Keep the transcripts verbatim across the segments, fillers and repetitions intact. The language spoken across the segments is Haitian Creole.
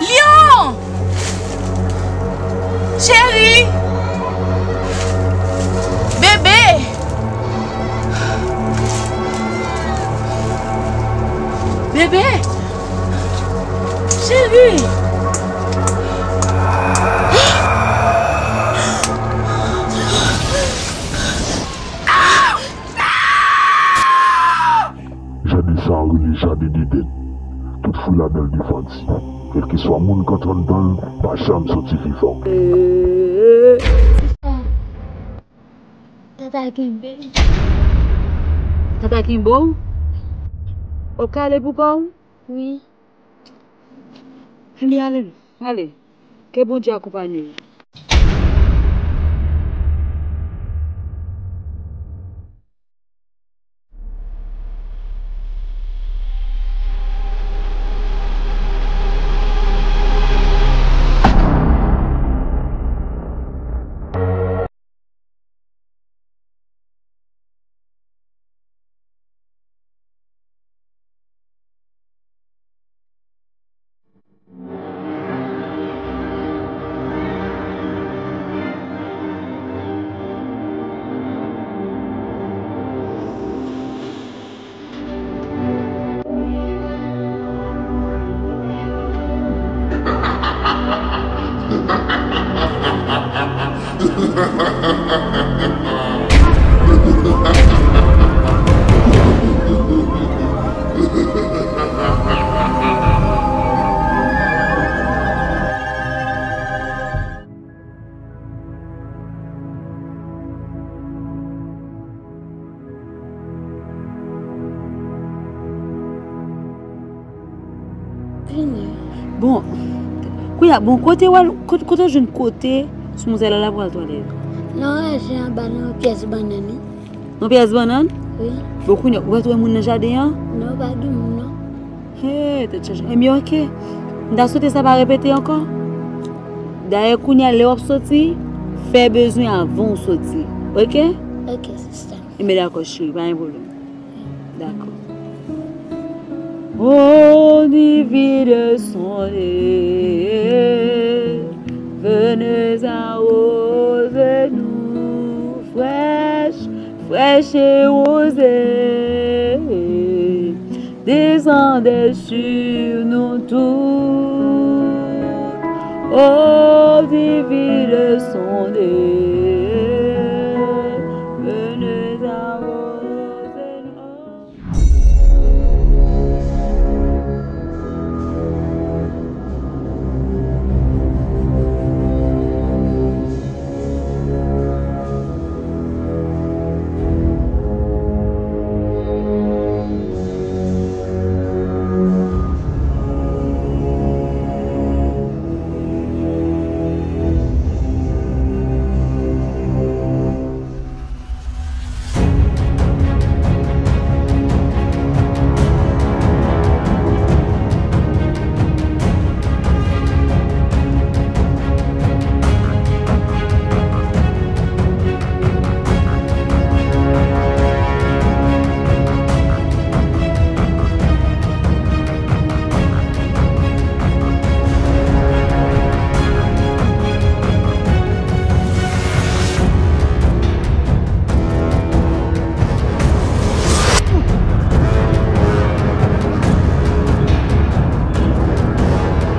Lyon! Cheri! Bebe! Bebe! Cheri! Jaden sa a rele jaden Dedenn. Tout fwi ladan l defwati. Kèlkeswa moun k antre anndan l, pa janm soti vivan. Tata kenbe m. Tata kenbe w? W ap ka ale pou kò w? Wi. Ann ale, ale. Ke Bondye akonpanye w. Bon, kounye a, bon, kote w al, kote, kote w jwenn kote sou mizè la, la pral twalèt? Nan raje anba nan yon pyès bannann, wi. Yon pyès bannann? Wi. Bon, kounye a, ou pa t wè moun nan jaden an? Non, pa gen moun, non. Hey, tèt chaje. Ebyen, oke. M ta swete sa pa repete ankò. Dayè, kounye a, lè w ap soti, fè bezwen avan w soti. Oke? Oke, sista. Ebyen, dakò, cheri, pa gen pwoblèm. Dakò. Ô divine sonde, venez arroser nous, fraîche, fraîche et rosée, descendez sur nous tous. Ô divine sonde, venez arroser nous.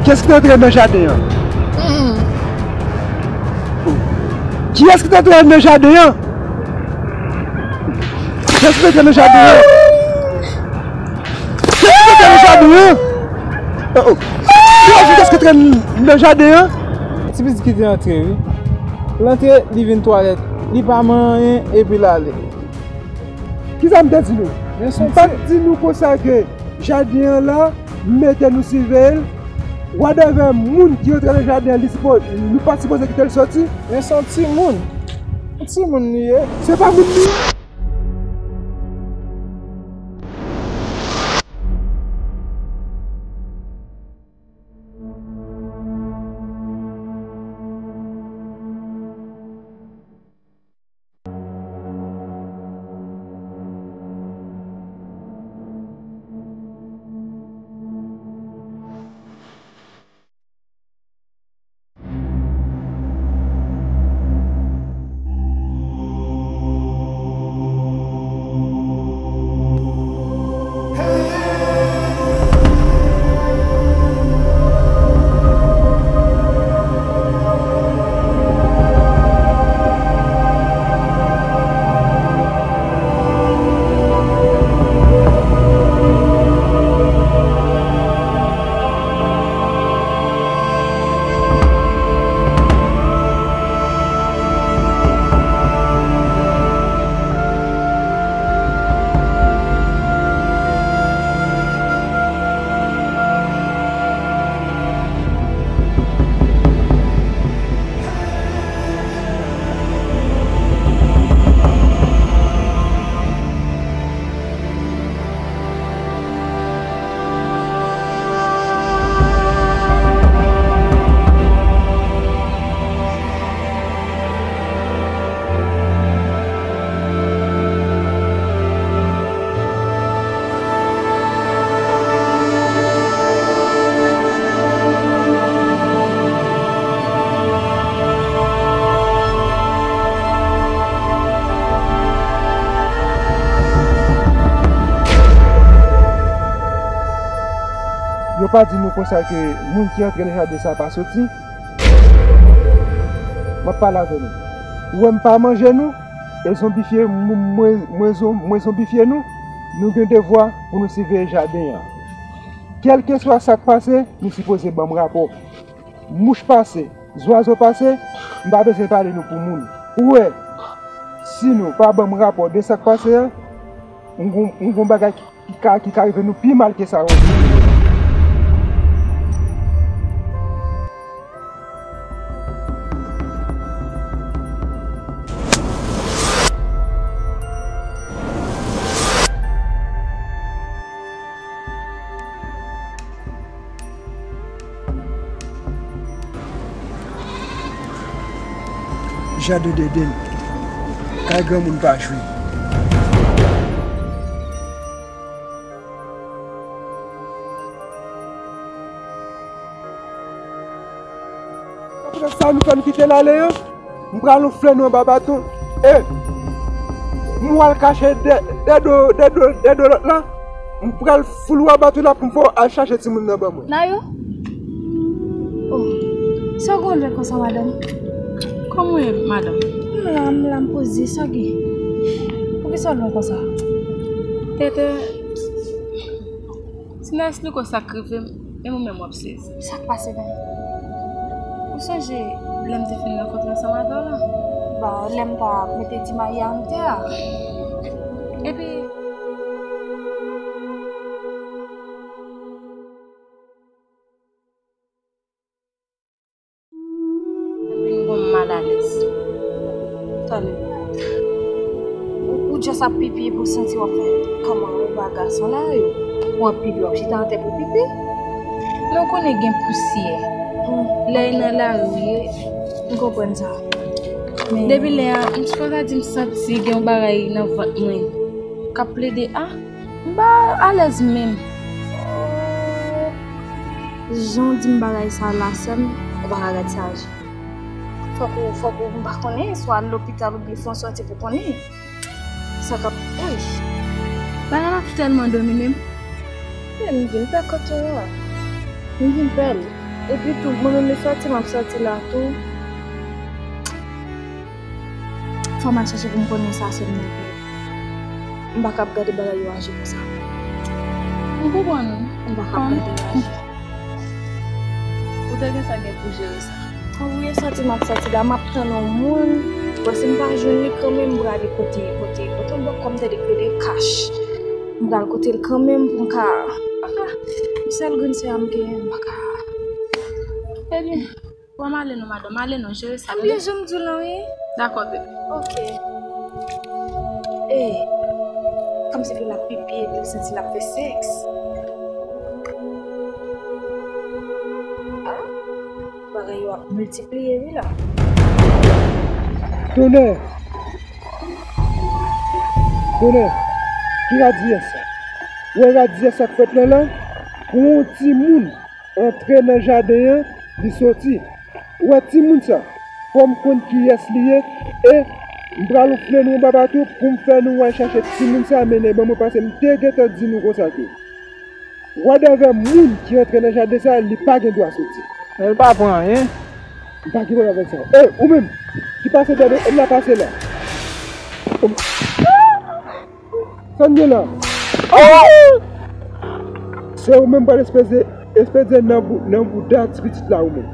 Kiyès ki te antre nan jaden an? Kiyès ki te antre nan jaden an? Kiyès ki te antre nan jaden an? Kiyès ki te antre nan jaden an? Oh, oh. Kiyès ki te antre nan jaden an? Ti pitit ki te antre, wi. L antre, li vin twalèt. Li pa manyen, epi l ale. Kisa m te di nou? M pa t di nou konsa ke jaden an la, m mete nou siveye l? Whatever moun ki antre nan jaden an, li sipo-, nou pa sipoze kite l soti? Men se yon timoun. Yon timoun li ye. Se pa moun li ye. Pa di nou konsa ke moun ki antre nan jaden sa pa soti. M ap pale avè nou. Ou wè m pa manje nou, e zonbifye, mwen, mwen zon-, mwen zonbifye nou, nou gen devwa pou nou siveye jaden an. Kèlkeswa sa k pase, nou sipoze ban m rapò. Mouch pase, zwazo pase, m pa bezwen pale nou pou moun. Ou wè, si nou pa ban m rapò de sa k pase a, m gon, m gon bagay ki, ki ka, ki ka rive nou pi mal ke sa yo. Jaden Deden, kay granmoun pa jwe. Apre sa nou fè nou kite l ale yo, m pral oufle nou anba baton. E m al kache dè, dè do, dè do, dè do lòt la. M pral foule w anba baton la pou m fè w al chache timoun nan ban mwen. Nayo? Oh, sa w gen lè konsa, madanm? Kòman w ye, madanm? M la, m la, m poze, sa gen? Poukisa w lwen konsa? Tete, si n a esplike w sa k rive m, menm ou menm w ap sezi. Sa k pase menm? Ou sonje lè m te fin rankontre ansanm avè w la? Bon, lè m ta mete ti mayi a anndan a. Epi, Epi m gon malalèz. Tande. Ou, ou just ap pipi epi w santi w ap fè kòman ou pa gason la yo. W ap pipi, w ap chita atè pou pipi. Men w konnen gen pousyè. Hmm. Lè e nan lari w ye, m konprann sa. Men depi lè a, m swa ka di m santi gen yon bagay nan vant mwen k ap plede a. M pa alèz menm. Oh. Jan w di m bagay sa la, sè m, ou pa ka gad sa aji. Fòk ou, fòk ou, m pa konnen, swa al lopital oubyen fè yon sòti pou konnen sa k ap, woy. Bagay la tèlman domine m. Men m vin pè kote w a. M vin pè l. Epi tou, mwen menm, e sòti m ap sòti la tou. Fò m al chèche pou m konnen sa sè m nan fè. M pa kab gade bagay yo aji konsa. M konprann ou. M pa kab gade yo aji. Ou te gentan gen pou jere sa. Wi, e sòti m ap sòti la, m ap tann yon moun. Bon, si m pa jwenn li kanmenm, m prale kote, kote, kote yon bòkò m tande k rele Kach. M pral kote l kanmenm pou m ka, m pa ka. Sèl grenn sè a m genyen, m pa ka. Ebyen, Bon, m ale non, madanm, m ale non, jere sa. Ebyen, jan m di w lan, wi. Dakò, bebe. Ok. E, kòmsi pou l ap pipi epi l santi l ap fè sèks. Ah, bagay yo ap miltipliye, wi, la. Tonnè! Tonnè! Ki radiyès sa? Ou wè radiyès sa k fèt lan la? Pou yon timoun antre nan jaden an, li soti. Ou wè timoun sa, fò m konn kiyès li ye, e m pral oufle nou anba baton pou m fè nou al chache timoun sa mennen ban mwen, paske m te gentan di nou konsa ke whatever moun ki antre nan jaden sa, li pa gen dwa soti. Men l pa pran anyen. M pa gen pwoblèm avèk sa. E, ou menm, ki pase dèyè m la, pase la. Sa n gen la? Se ou menm pral espedye, espedye nan bou-, nan bouda ti pitit la ou menm.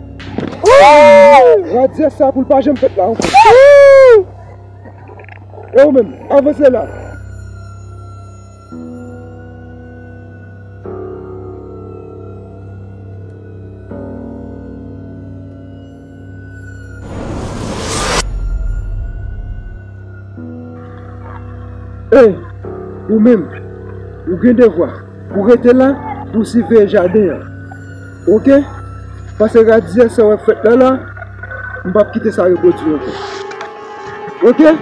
Radiyès sa pou l pa janm fèt la ankò. E ou menm, avanse la. Ey, ou menm, ou gen devwa pou rete la, pou siveye jaden an. Oke? Paske radiyès sa w ap fèt la la, m p ap kite sa repwodui ankò. Oke?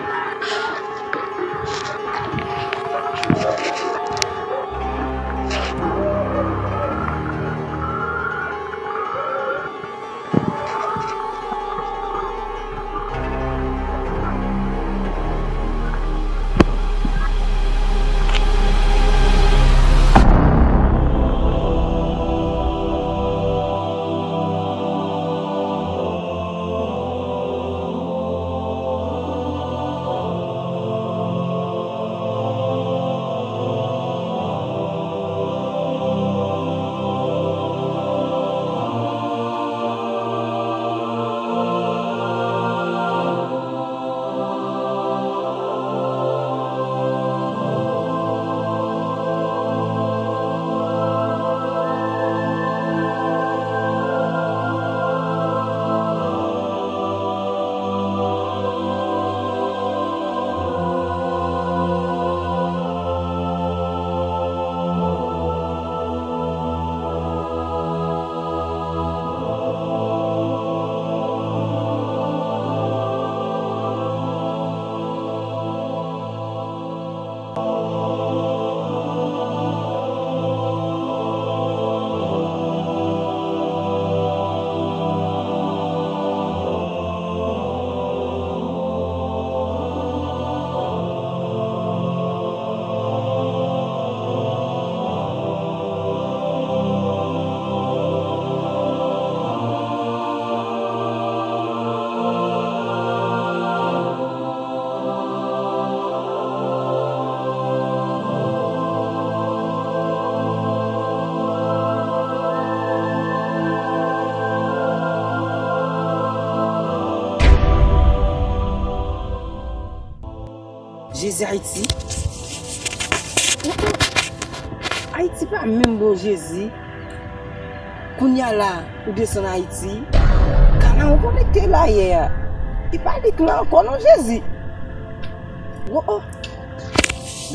Jezi Ayiti. Ayiti pa menm bon Jezi. Kounye a la, ou desann Ayiti. Kana ou konekte la yè a. Li pa lit la ankò non Jezi. Wo, oh.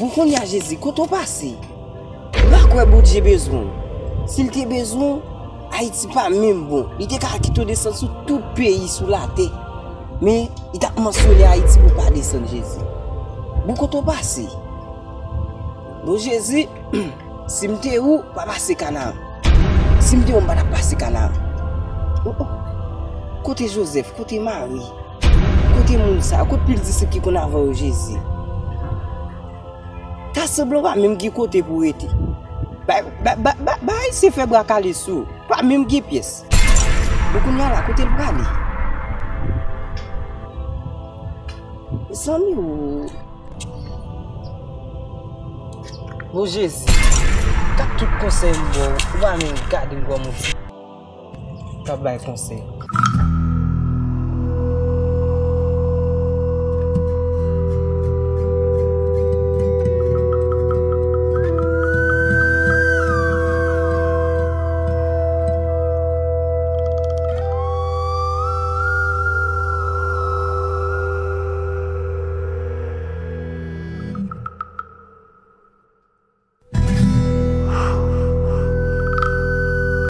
Bon kounye a Jezi, kote w pase? Ou pa kwè Bondye bezwen w? Si l te bezwen w, Ayiti pa menm bon. Li te ka kite w desann sou tout peyi sou latè. Men, li t ap mansyone Ayiti pou w pa desann Jezi. Bon, kote w pase? Bon, Jezi, si m te ou, pa pase Kanaan. Si m te ou, m pa t ap pase Kanaan. Oh, oh. Kote Jozèf? Kote Mari? Kote moun sa? Kote pil disip ki konn avan yo Jezi? Ta sanble w pa menm gen kote pou w rete. Bay, bay, bay, bay, bay Ayisyen fè bra kale sou ou. Pa menm gen pyès. Bon, kounye a la, kote l prale? Zanmi ou. Bon Jezi, gad tout konsèy m ba w, ou pa menm gade m kòm yon ti k ap bay konsèy.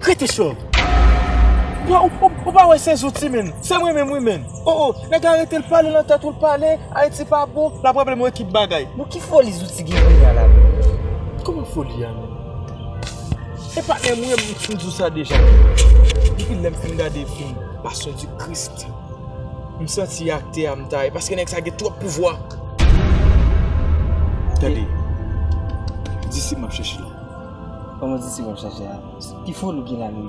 Rete chòv. Ou pa, ou, ou, ou pa wè se Zouti, menn. Se mwen menm, wi, menn. Oh, oh, nèg la rete l pale nan tèt ou, l pale, Ayiti pa bon, l ap raple m yon ekip bagay. Bon, ki foli Zouti gen kounye a la, menn? Kòman foli a, menn? E patnè m, wi, m fin di w sa deja. Depi lè m fin gade fim Passion du Christ, m santi atè a m ta ye, paske nèg sa gen twòp pouvwa. Tande, disip m ap chèche la. Kòman disip w ap chache a? Ki foli w gen la menm?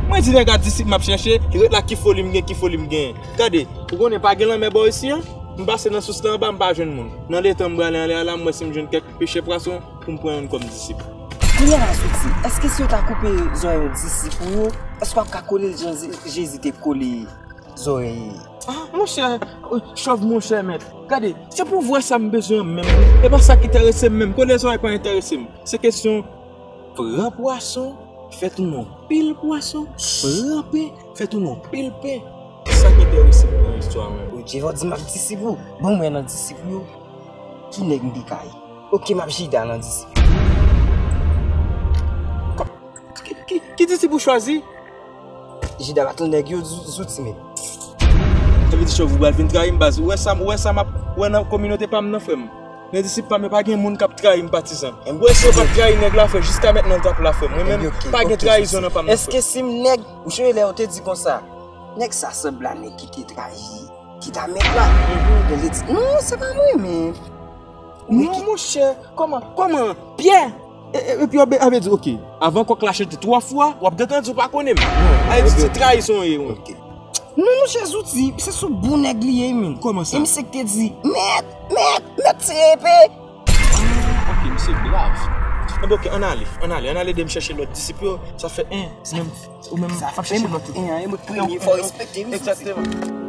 Mwen di nèg la disip m ap chache, li ret la ki foli m gen, ki foli m gen. Gade, ou konnen pa gen lanmè bò isi a? M pase nan sous la anba, m pa jwenn moun. Nan letan m prale anlè a la, m wè si m jwenn kèk pechè pwason pou m pran youn kòm disip. Kounye a la Zouti, èske si yo ta koupe zòrèy yon disip ou yo, èske w ap ka kole l jan Ze-, Jezi te kole zòrèy. Ah, monchè, euh, chòv monchè mèt. Gade, se pou vwè sa m bezwen an menm. E pa sa k enterese m menm. Kole zòrèy pa enterese m. Se kesyon pran pwason, fè tounen yon pil pwason, pran pen, fè tounen yon pil pen. Se sa k enterese m nan istwa a menm. Bondye, fò di m ap disip ou. Bon, mwen nan disip ou yo. Ki nèg m te ka ye? Oke, m ap Jida nan disip. Ki, ki, ki disip ou chwazi? Jida pa t nan nèg yo, Zou-, Zouti menm. Sa vle di chòv ou pral vin trayi m baz. Ou wè sa, ou wè sa m ap wè nan kominote pa m nan, frè m. Nan disip pa m yo pa gen moun k ap trayi m patizan. Ou wè si yo pa t trayi nèg la, frè, jiska mentnan l t ap la, frè m. Mwen menm, pa gen trayizon nan pa m nan, frè m. Èske si m nèg, ou sonje lè yo te di konsa, nèg sa sanble a nèg ki te trayi, ki ta mèt la. Yo te di, non, se pa mwen, men. Non, monchè, kòman, kòman, Pyè? E, e, epi yo be-, a vle di, oke, avan kòk la chante twa fwa, w ap gentan di w pa konnen m. Non, a vle di se trayizon ye, wi. Oke. Non, monchè, Zouti, se sou bon nèg li ye, menn. Kòman sa? E misye ki te di, mèt, mèt, mèt tire epe. Ah, oke, misye grav. Enben, oke, ann ale, ann ale, ann ale de m chèche lòt disip yo. Sa fè en, ou menm, ou menm, ap chèche lòt yo. Sa fè en, e mwen k premye, fò respekte, wi, Zouti. Egzakteman.